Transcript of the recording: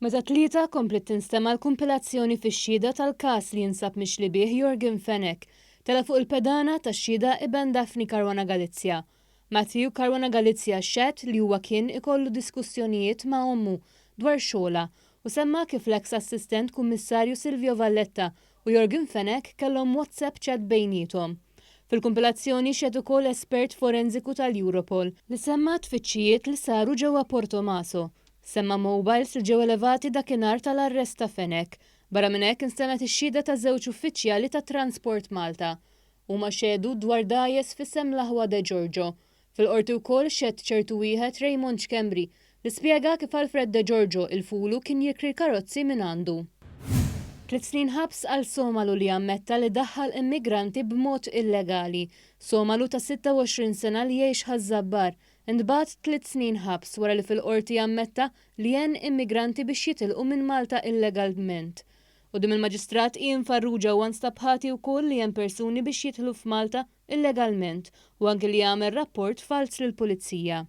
Meta t-Tlieta kompliet tinstema' l-kumpilazzjoni fix-xhieda tal-każ li jinsab mixli bih Yorgen Fenech, tela' fuq il-pedana tax-xhieda iben Daphne Caruana Galizia. Matthew Caruana Galizia xehed li huwa kien ikollu diskussjonijiet ma' ommu dwar xogħolha u semma kif l-eks Assistent Kummissarju Silvio Valletta u Yorgen Fenech kellhom WhatsApp chat bejniethom. Fil-kumpilazzjoni xehed ukoll espert forensiku tal-Europol li semma tfittxijiet li saru ġewwa Portomaso. Semma mobiles li ġew elevati dakinhar tal-arrest ta' Fenech. Barra minn hekk instemgħet ix-xhieda ta' żewġ uffiċjali ta' Transport Malta. Huma xehdu dwar dgħajjes f'isem l-aħwa De Giorgio. Fil-Qorti wkoll xehed ċertu wieħed Raymond Schembri li spjega kif Alfred De Giorgio il-Fulu kien jikri l-karozzi mingħandu. Tliet snin ħabs għal Somalu li ammetta li daħħal immigranti b'mod illegali. Somalu ta' 26 sena li jgħix Ħaż-Żabbar Intbagħat tliet snin ħabs wara li fil-Qorti ammetta li għen immigranti biex jitilqu minn Malta illegalment. Quddiem il-Maġistrat Ian Farrugia huwa nstab ħati wkoll li għen persuni biex jidħlu f'Malta illegalment u anki li għamel rapport falz lill-Pulizija.